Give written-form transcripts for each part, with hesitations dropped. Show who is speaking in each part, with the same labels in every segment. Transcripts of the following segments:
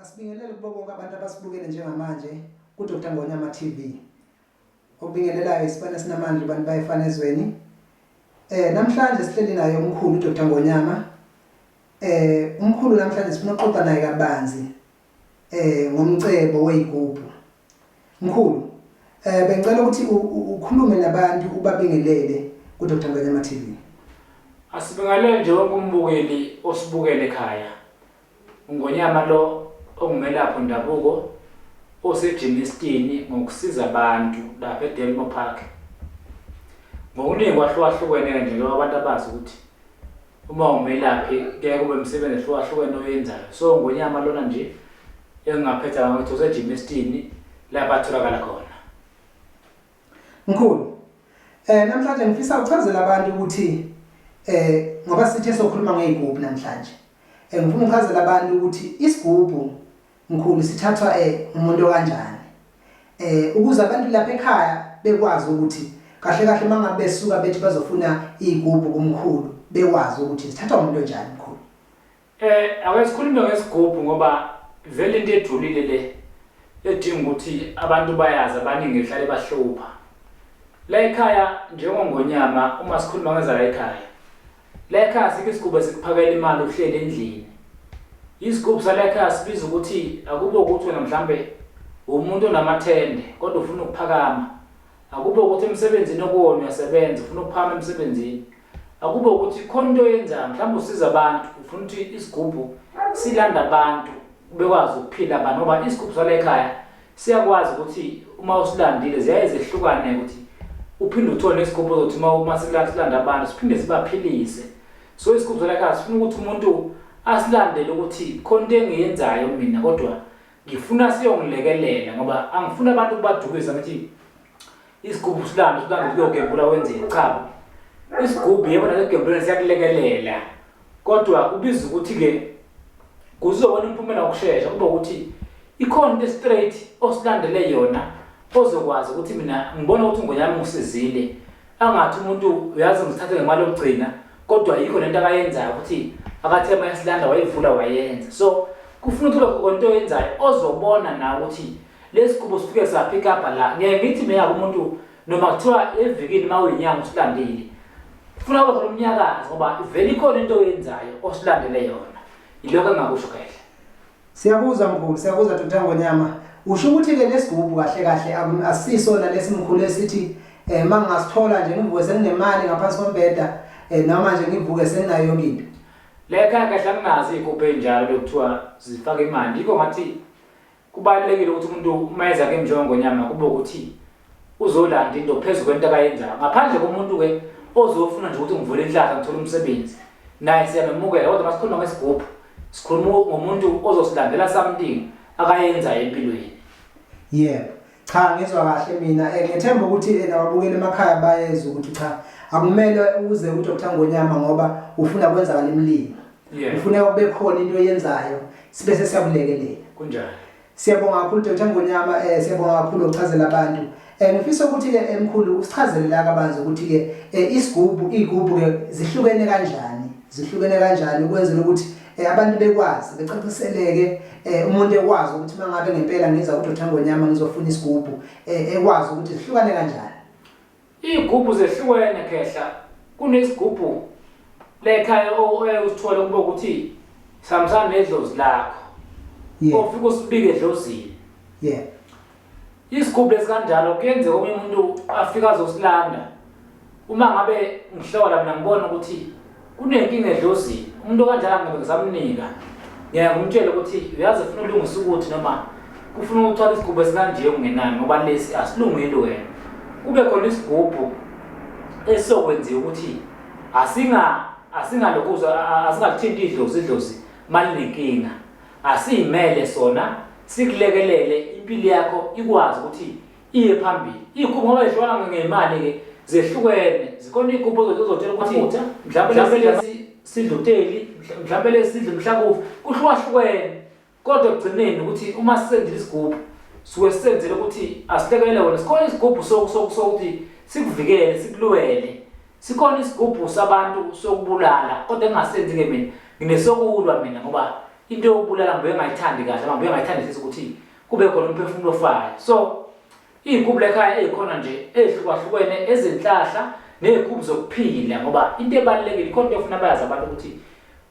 Speaker 1: Asibingelele kubo bonke abantu abasibukele njengamanje kuDr Ngonyama TV. Okubingelelayo isibane sinamandla abantu bayefana ezweni. Namhlanje sihleli naye umkhulu uDr Ngonyama. Umkhulu namhlanje sifuna ukuxoxa naye kabanzi ngomcebo weyigubhu. Mkhulu, bengicela ukuthi ukhulume nabantu ubabingelele kuDr Ngonyama TV.
Speaker 2: Asibingelele nje wonke umbukeli osibukele ekhaya. UNgonyama lo ongumelaphi wendabuko oseGermiston ngokusiza abantu lapha eDelmore Park. Ngokuningi kwahlukahlukene-ke nje njengoba abantu abazi ukuthi uma umelaphi kuyaye kube imisebenzi ehlukahlukene oyenzayo. So uNgonyama lona nje engingaphetha ngokuthi useGermiston lapha atholakala khona.
Speaker 1: Mkhulu, namhlanje ngifisa uchazela abantu ukuthi ngoba sithe sokhuluma ngezigubhu namhlanje. Ngifuna uchazela abantu ukuthi isigubhu mkhulu sithathwa umuntu okanjani. Ukuze abantu lapha ekhaya bekwazi ukuthi kahle kahle mangabe besuka bethi bazofuna izigubhu kumkhulu bekwazi ukuthi sithathwa umuntu onjani mkhulu.
Speaker 2: Ake sikhulume ngesigubhu ngoba vele into ejulile le edinga ukuthi abantu bayazi abaningi ihlale bahlupha. La ekhaya njengoNgonyama uma sikhuluma ngezala ekhaya. La ekhaya sikho isigubhu esikuphakela imali uhleli endlini. Isigubhu sala ekhaya sibiza ukuthi akube ukuthi wena mhlambe umuntu onamathende kodwa ufuna ukuphakama. Akube ukuthi emsebenzini okuwona uyasebenza ufuna ukuphakama emsebenzini. Akube ukuthi khona into oyenzayo mhlawumbe usiza abantu ufuna ukuthi isigubhu silanda abantu bekwazi ukuphila abantu ngoba isigubhu sala ekhaya siyakwazi ukuthi uma usilandile ziyaye zehlukane ukuthi uphinde uthole isigubhu ozothi uma silanda abantu siphinde sibaphilise. So isigubhu sala ekhaya sifuna ukuthi umuntu asilandele ukuthi khona into engiyenzayo mina kodwa ngifuna siyongilekelela ngoba angifuni abantu ukubadukisa ngithi isigubhu silanda silanda kuyogembula wenzeni. Cha, isigubhu yebo nasegembuleni siyakulekelela kodwa kubiza ukuthi-ke kuzobona imiphumela ngokushesha kube ukuthi ikhona into straight osilandele yona ozokwazi ukuthi mina ngibona ukuthi uNgonyama ungisizile. Angathi umuntu uyazi ngithathe ngemali yokugcina kodwa yikho lento akayenzayo ukuthi akathe uma esilanda wayivula wayenza. So kufuna ukuthi ube khona into oyenzayo ozobona nawe ukuthi lesigubu sifike sa-pick up la. Ngeke ngithi mina umuntu noma kuthiwa evikini uma uyinyanga usilandile kufuna kube khona umnyakazo ngoba vele ikhona into oyenzayo osilandele yona. Yilokho engingakusho kahle.
Speaker 1: Siyakuzwa mkhulu, siyakuzwa Dr Ngonyama. Usho ukuthi ke lesigubhu kahle kahle asisona lesimkhulu esithi mangingasithola nje ngivuke senginemali ngaphansi kombheda noma nje ngivuke senginayo yonke into.
Speaker 2: Le ekhaya kahle anginazo iy'gubhu ey'njalo bekuthiwa zifaka imali. Yikho ngathi kubalulekile ukuthi umuntu uma eza kimi njengoNgonyama kube ukuthi uzolanda into phezu kwento akayenzayo. Ngaphandle komuntu-ke ozofuna nje ukuthi ngivule inhlahla ngithole umsebenzi, naye siyamemukela. Kodwa uma sikhuluma ngesigubhu sikhuluma ngomuntu ozosilandela something akayenzayo empilweni.
Speaker 1: Yebo. Cha, ngizwa kahle mina. Ngethemba ukuthi nababukeli emakhaya bayezwa ukuthi cha akumele uze uDr Ngonyama ngoba ufuna kwenzakala imilimo. Ufuneka kube khona into oyenzayo sibe sesiyakulekelela.
Speaker 2: Kunjalo.
Speaker 1: Siyabonga kakhulu Dr Ngonyama, siyabonga kakhulu ukuchazela abantu. Ngifisa ukuthi ke emkhulu usichazele la kabanzi ukuthi ke isigubhu igubhu ke zihlukene kanjani? Zihlukene kanjani ukwenzela ukuthi abantu bekwazi becaciseleke, umuntu ekwazi ukuthi mangabe ngempela ngiza kuDr Ngonyama ngizofuna isigubhu, ekwazi ukuthi zihlukane kanjani.
Speaker 2: Iy'gubhu zehlukene khehla, kunesigubhu lekhaya oye usithole kube ukuthi sihambisana nedlozi lakho. Ofike usibike edlozini. Isigubhu lesikanjalo kuyenzeka omunye umuntu afike azosilanda. Uma ngabe ngihlola mina ngibona ukuthi kunenkinga edlozini, umuntu okanjalo angeke ngisamnika. Ngiyaye ngimtshele ukuthi uyazi ufuna ulungisa ukuthi noma kufuna ukuthwala isigubhu esikanje ungenani ngoba lesi asilungile wena. Kube khona isigubhu esizokwenziwa ukuthi asingalokhuza asingathinti idlozi, idlozi malinenkinga. Asiyimele sona sikulekelele impilo yakho ikwazi ukuthi iye phambili. Iy'gubhu ngoba zihlukana ngemali-ke zehlukene. Zikhona iy'gubhu ozotshela ukuthi mhlawumbe lesi sidla uteli, mhlawumbe lesi sidla umhlakuvu, kuhlukahlukene. Kodwa ekugcineni ukuthi uma sisenzile isigubhu suke sisenzele ukuthi asilekelele wena. Sikhona isigubhu sokuthi sikuvikele, sikulwele. Sikhona isigubhu sabantu sokubulala kodwa engingasenzi-ke mina nginesokulwa mina ngoba Into yokubulala ngibuye ngayithandi kahle, ngibuye ngayithandisisi ukuthi kube khona umphefumulo ofayo. So iy'gubhu lekhaya ey'khona nje ey'hlukahlukene ezinhlahla ney'gubhu zokuphila, ngoba into ebalulekile khona into efuna bayazi abantu ukuthi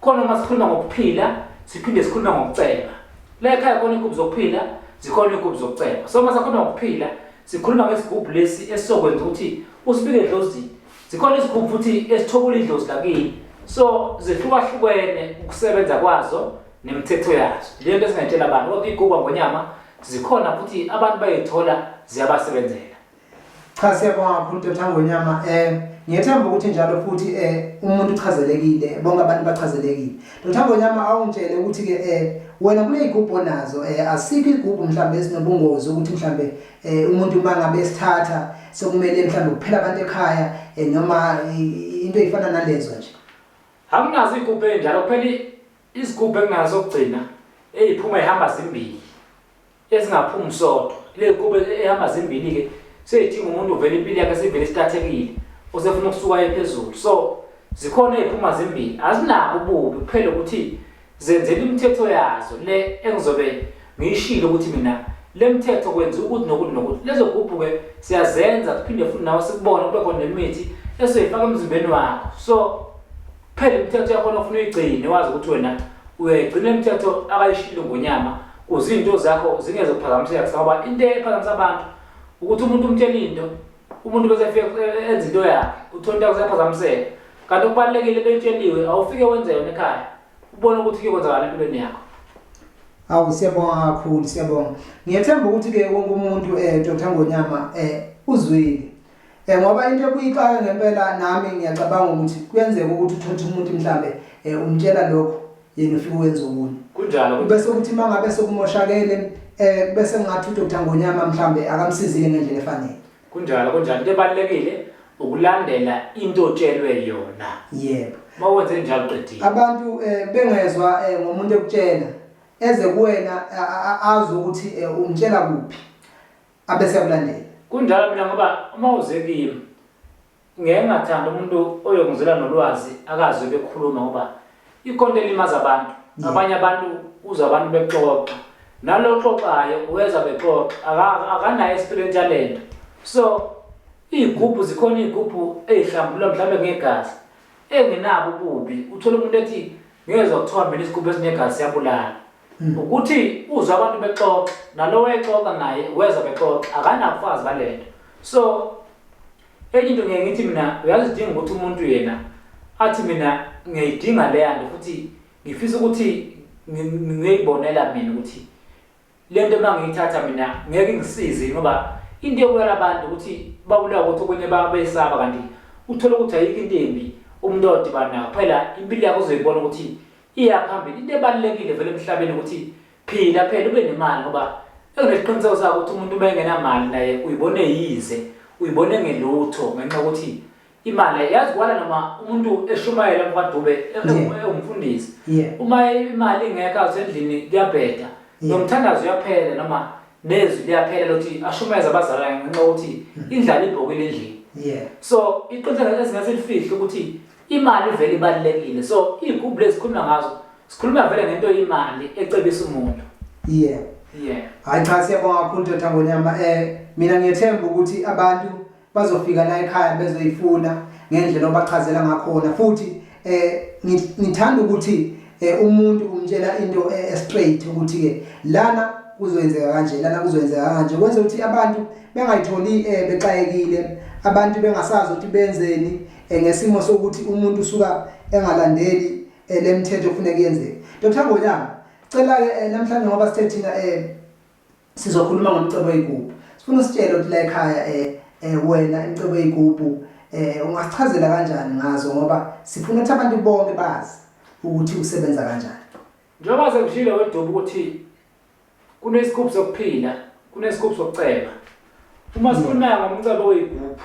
Speaker 2: khona uma sikhuluma ngokuphila siphinde sikhulume ngokuceba. La ekhaya khona iy'gubhu zokuphila, zikhona iy'gubhu zokuceba. So uma sakhuluma ngokuphila sikhuluma ngesigubhu lesi esizokwenza ukuthi usibike edlozini. Zikhona izigubhu futhi esithobula idlozi lakini. So zihlukahlukene ukusebenza kwazo nemithetho yazo. Le nto esingayitshela abantu kodwa iy'gubhu ngonyama zikhona futhi abantu bayithola ziyabasebenzela.
Speaker 1: Cha, siyabonga kakhulu Dr Ngonyama. Ngiyethemba ukuthi njalo futhi umuntu uchazelekile, bonke abantu bachazelekile. Dr Ngonyama, awungitshele ukuthi ke wena kule igubhu onazo asikho igubhu mhlambe esinobungozi ukuthi mhlambe umuntu uma ngabe esithatha sekumele mhlambe kuphela abantu ekhaya noma into eyifana nalezo nje?
Speaker 2: Anginazo igubhu enjalo, kuphela izigubhu enginazo zokugcina eziphuma ihamba zimbili, ezingaphumi sodwa. Le gubhu ehamba zimbili-ke seyidinga umuntu vele impilo yakhe sivele isitathekile, usefuna ukusuka ephezulu. So zikhona ey'phuma zimbili, azinabo ububi, kuphela ukuthi zenzela imithetho yazo le engizobe ngiyishilo ukuthi mina le mthetho kwenza ukuthi nokuthi nokuthi. Lezo gubhu-ke siyazenza, siphinde futhi nawe sikubone kube khona nemithi esoyifaka emzimbeni wakho. So kuphela imithetho yakhona ofuna uyigcine, wazi ukuthi wena uyayigcina imithetho akayishilo Ngonyama, kuze iy'nto zakho zingeze kuphazamiseka kusasa. Ngoba into ephazamisa abantu ukuthi umuntu umtshela into, umuntu bese efika enza into yakhe, uthole into yakho seyaphazamiseka. Kanti okubalulekile into oyitsheliwe awufike wenze yona ekhaya, ubone ukuthi kuyokwenzakala empilweni yakho.
Speaker 1: Awu, siyabonga kakhulu, siyabonga. Ngiyethemba ukuthi ke wonke umuntu Dr Ngonyama uzwile. Ngoba into ebuyixaka ngempela, nami ngiyacabanga ukuthi kuyenzeka ukuthi uthole umuntu mhlambe umtshela lokho, yena ufike wenza okunye.
Speaker 2: Kunjalo.
Speaker 1: Bese ukuthi mangabe sekumoshakele bese ngathi uDr Ngonyama mhlambe akamsizile ngendlela efanele.
Speaker 2: Kunjalo, kunjalo. Into ebalulekile ukulandela into otshelwe yona.
Speaker 1: Yebo.
Speaker 2: Uma wenze njalo uqedile.
Speaker 1: Abantu bengezwa ngomuntu ekutshela, eze kuwena azi ukuthi umtshela kuphi, abese kulandela.
Speaker 2: Kunjalo mina, ngoba uma uze kimi ngeke ngingathanda umuntu oyongizela nolwazi akazwe bekhuluma, ngoba ikhonto elimaza abantu. Abanye abantu uzwa abantu bexoxa, nalo oxoxayo uweza bexoxa, akanayo experience yalento. So iy'gubhu zikhona, iy'gubhu ey'hlambulula mhlawumbe ngegazi engenabo ububi. Uthole umuntu ethi ngezwa kuthiwa mina isigubhu esinegazi siyabulala. Ukuthi uzwa abantu bexoxa, nalowo exoxa naye weza bexoxa, akanabufakazi balento. So enye into ngiye ngithi mina uyazidinga ukuthi umuntu yena athi mina ngiyayidinga leya nto, futhi ngifisa ukuthi ngiyibonela mina ukuthi le nto uma ngiyithatha mina ngeke ingisize. Ngoba into yokubulala abantu ukuthi babulawa ukuthi okunye besaba, kanti uthole ukuthi ayikho into embi umuntu odibana nayo. Phela impilo yakho uzoyibona ukuthi iya phambili. Into ebalulekile vele emhlabeni ukuthi phila phela ube nemali, ngoba enginesiqiniseko sakho ukuthi umuntu uma engenamali naye uyibone yize, uyibone ngelutho, ngenxa yokuthi imali yazi kwala. Noma umuntu eshumayela mkwadube ewumfundisi, uma imali ingekho asendlini kuyabheda, nomthandazo uyaphela noma nezwi liyaphela lokuthi ashumayeze abazalwane, ngenxa yokuthi indlala ibhokile endlini. So iqiniseko esingase lifihle ukuthi imali vele ibalulekile. So iy'gubhu lezi sikhuluma ngazo, sikhuluma vele ngento yemali ecebisa umuntu. Yeah.
Speaker 1: Hayi cha, siyabonga kakhulu Dr Ngonyama. Mina ngiyethemba ukuthi abantu bazofika la ekhaya bezoyifuna ngendlela obachazela ngakhona, futhi ngithanda ukuthi umuntu umtshela into straight ukuthi ke lana kuzoyenzeka kanje, lana kuzoyenzeka kanje, kwenza ukuthi abantu bengayitholi bexakekile, abantu bengasazi ukuthi benzeni ngesimo sokuthi umuntu usuka engalandeli lemithetho kufuneka yenzeke. Dr Ngonyama, cela ke namhlanje ngoba sithe thina sizokhuluma ngomcebo wey'gubhu, sifuna usitshele ukuthi la ekhaya wena imicebo yey'gubhu ungasichazela kanjani ngazo, ngoba sifuna ukuthi abantu bonke bazi ukuthi usebenza kanjani.
Speaker 2: Njengoba sengishilo wedubu ukuthi kunesigubhu sokuphila, kunesigubhu sokuceba. Uma sikhuluma ngomcebo wey'gubhu,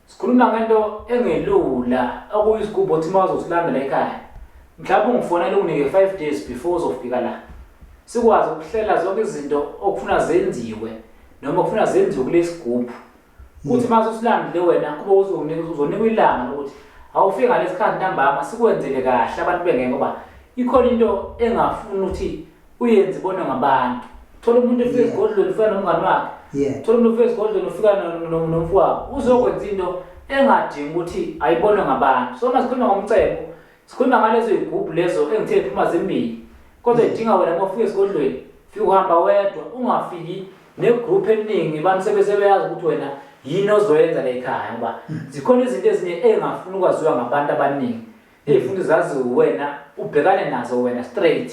Speaker 2: sikhuluma ngento engelula okuyisigubhu othi uma uzosilanda la ekhaya, mhlawumbe ungifonela unginike 5 days before uzofika la, sikwazi ukuhlela zonke izinto okufuna zenziwe noma okufuna zenziwe kulesi gubhu. Kuthi uma ususilandile wena kube uzonika, uzonikwa ilanga lokuthi awufike ngalesi khathi ntambama sikwenzele kahle abantu bengeke, ngoba Ikhona into engafuni ukuthi uyenze ibonwe ngabantu. Thola umuntu efika esigodlweni ufika nomngani wakhe. Thola umuntu ufika esigodlweni ufika nomfowabo. Uzokwenza into engadingi ukuthi ayibonwe ngabantu. So uma sikhuluma ngomcebo, sikhuluma ngalezo zigubhu lezo engithe ziphuma zimbili. Kodwa idinga wena uma ufika esigodlweni, fika uhamba wedwa, ungafiki negroup eningi abantu sebesebeyazi ukuthi wena yini ozoyenza la ekhaya ngoba zikhona izinto ezinye engafuni ukwaziwa ngabantu abaningi. Ey'funa zaziwe wena ubhekane nazo wena straight.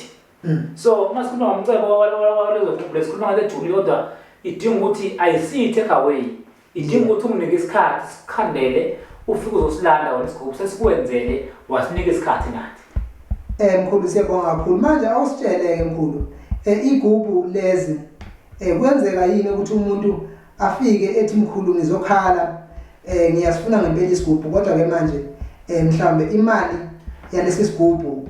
Speaker 2: So uma sikhuluma ngomcebo walezo gubhu lesikhuluma ngale juli kodwa idinga ukuthi ayisiyi take away. Idinga ukuthi unginike isikhathi sikhandele ufike uzosilanda wena isigubhu sesikwenzele wasinika isikhathi nathi.
Speaker 1: Mkhulu siyabonga kakhulu. Manje awusitshele ke mkhulu, igubhu lezi kuyenzeka yini ukuthi umuntu afike ethi mkhulu ngizokhala ngiyasifuna ngempela isigubhu kodwa ke manje mhlambe imali yalesi sigubhu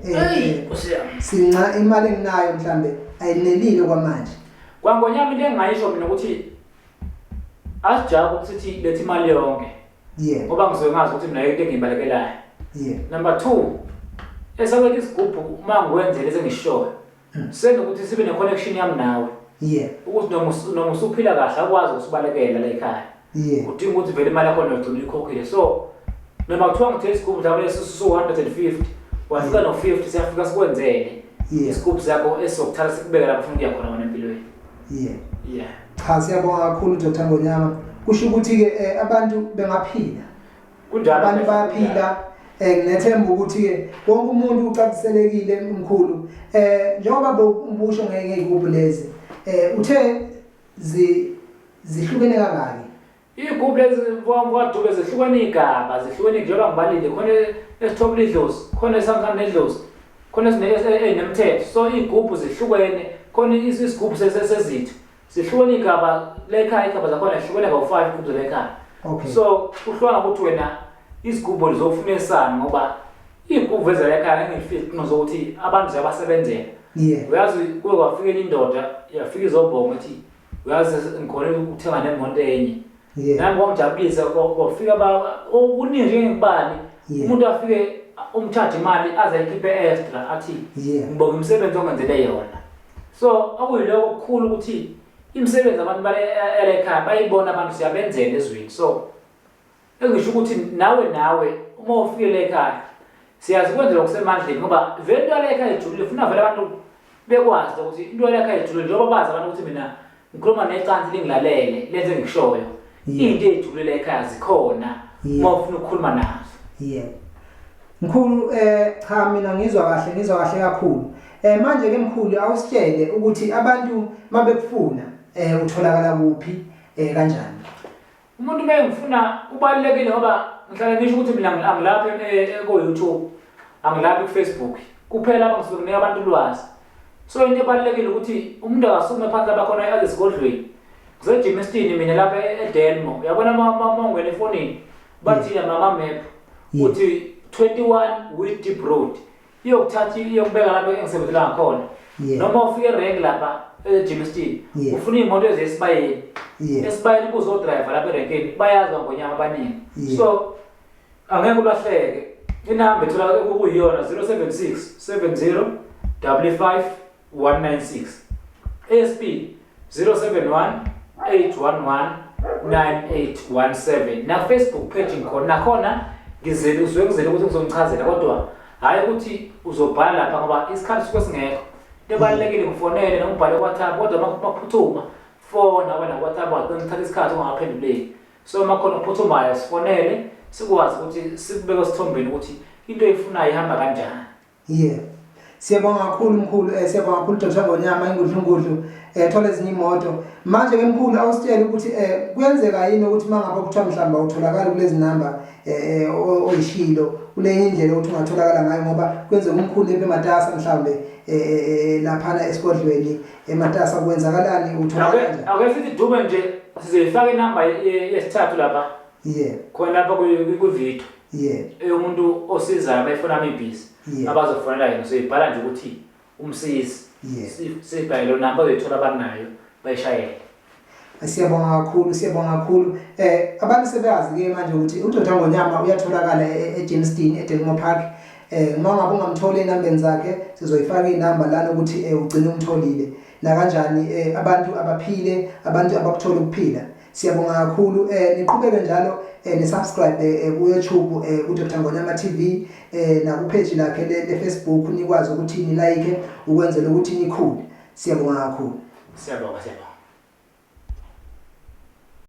Speaker 1: sinca imali enginayo mhlambe ayinelile kwamanje.
Speaker 2: Kwangonyama into engingayisho mina ukuthi asijahe ukuthi sithi letha imali yonke. Ngoba ngizoke ngazi ukuthi mina into engiyibalekelayo. Number 2 esabeka isigubhu uma ngikwenzele sengishoyo. Senokuthi sibe ne-connection yami nawe. Ukuthi noma usuphila kahle akwazi ukusibalekela la ekhaya. Udinga ukuthi vele imali yakho nogcina uyikhokhile. So noma kuthiwa ngithe isigubhu mhlawumbe esisu-150 wafika no-50 siyafika sikwenzele isigubhu sakho esizokuthatha sikubeke lapho ufuna ukuya khona wena empilweni. Yeah.
Speaker 1: Cha siyabonga kakhulu Dr Ngonyama. Kusho ukuthi ke abantu bengaphila.
Speaker 2: Kunjalo.
Speaker 1: Abantu bayaphila. Nginethemba ukuthi ke wonke umuntu ucaciselekile mkhulu. Njengoba ubusho ngeyigubhu lezi. Uthe zihlukene kangaki?
Speaker 2: Iy'gubhu lezi mfowethu zihlukene iy'gaba, zihlukene njengoba ngibalile khona esithobela idlozi, khona esihambisana nedlozi, khona ezinemthetho. So iy'gubhu zihlukene, khona isigubhu sezitho. Zihlukene iy'gaba lekhaya, iy'gaba zakhona zihlukene kawu-five iy'gubhu zalekhaya.
Speaker 1: Okay.
Speaker 2: So kuhlukana ukuthi wena isigubhu lizofuna esani ngoba iy'gubhu ezalekhaya ngeke ngifike isiqinio sokuthi abantu ziyabasebenzela. Uyazi kuke kwafika enye indoda yafika izobonga ithi uyazi ngikhona ukuthenga nemonto enye. Nami kwangijabulisa kwafika okuningi nje ngikubali. Umuntu afike umthathe imali aze ayikhiphe extra athi ngibonga imisebenzi ongenzele yona. So okuyiloko okukhulu ukuthi imisebenzi abantu bale ekhaya bayibona abantu siyabenzela ezweni. So engisho ukuthi nawe uma ufikele ekhaya siyazi kwenzela okusemandleni ngoba vele into yale ekhaya ijulile funa vele abantu bekwazi ukuthi into yale ekhaya ijulile njengoba bazi abantu ukuthi mina ngikhuluma necansi lingilalele lenze engikushoyo. Into ejulile ekhaya zikhona uma ufuna ukukhuluma nazo.
Speaker 1: Yebo. Mkhulu cha mina ngizwa kahle ngizwa kahle kakhulu. Manje ke mkhulu awusitshele ukuthi abantu mabekufuna utholakala kuphi kanjani?
Speaker 2: Umuntu uma engifuna kubalulekile ngoba ngihlale ngisho ukuthi mina angilaphi ko-YouTube, angilaphi ku-Facebook. Kuphela lapha ngisuke nginika abantu ulwazi. So into ebalulekile ukuthi umuntu akasukume phansi lapha khona aze esigodlweni. NgiseGermiston mina lapha eDelmo. Uyabona uma ungena efonini bathi mama map uthi 21 Witdeep Road. Iyokuthatha iyokubeka lapho engisebenzela ngakhona. Noma ufike erenki lapha eGermiston ufuna iy'moto eziya esibayeni. Esibayeni ubuze odrayiva lapha erenkini bayazi bangonyama abaningi. So angeke ulahleke. Inamba etholakala kuyiyona 076 70 55 196. ASP 071 811 9817. Na Facebook page ngikhona nakhona ngizele usuke ngizele ukuthi ngizonichazela kodwa hhayi ukuthi uzobhala lapha ngoba isikhathi suke singekho. Into ebalulekile ngifonele noma ubhale ku-WhatsApp kodwa uma kuphuthuma fona wena ku-WhatsApp wagcina uthatha isikhathi ungakaphenduleki. So uma khona okuphuthumayo sifonele sikwazi ukuthi sikubeke esithombeni ukuthi into oyifunayo ihamba kanjani.
Speaker 1: Yeah. Siyabonga kakhulu mkhulu, siyabonga kakhulu Dr Ngonyama ingudlungudlu thola ezinye imoto. Manje ke mkhulu awusitshele ukuthi kuyenzeka yini ukuthi mangabe kuthiwa mhlawumbe awutholakali kulezi number oyishilo kulenye indlela ukuthi ungatholakala ngayo ngoba kwenzeka umkhulu ebe matasa mhlawumbe laphana esigodlweni ematasa kwenzakalani utholakala kanjani?
Speaker 2: Ake sithi dube nje sizoyifaka inamba yesithathu lapha.
Speaker 1: Yeah.
Speaker 2: Khona lapha kwi-video.
Speaker 1: Yeah.
Speaker 2: Eyomuntu osizayo abayifona amibhizi. Abazofonela yena soyibhala nje ukuthi umsizi. Sibhale lo number ozoyithola abanayo bayishayele.
Speaker 1: Siyabonga kakhulu, siyabonga kakhulu. Abantu sebeyazi ke manje ukuthi uDr Ngonyama uyatholakala eGermiston eDelmo Park. Eh uma ngabe ungamtholi enambeni zakhe sizoyifaka inamba lana ukuthi eh, ugcine umtholile. Nakanjani eh, abantu abaphile, abantu abakuthola ukuphila. Siyabonga kakhulu eh niqhubeke njalo eh, ni subscribe eh, ku YouTube eh, ku Dr Ngonyama TV eh na ku page lakhe le, le Facebook nikwazi ukuthi ni like ukwenzela ukuthi nikhule. Siyabonga kakhulu.
Speaker 2: Siyabonga, siyabonga.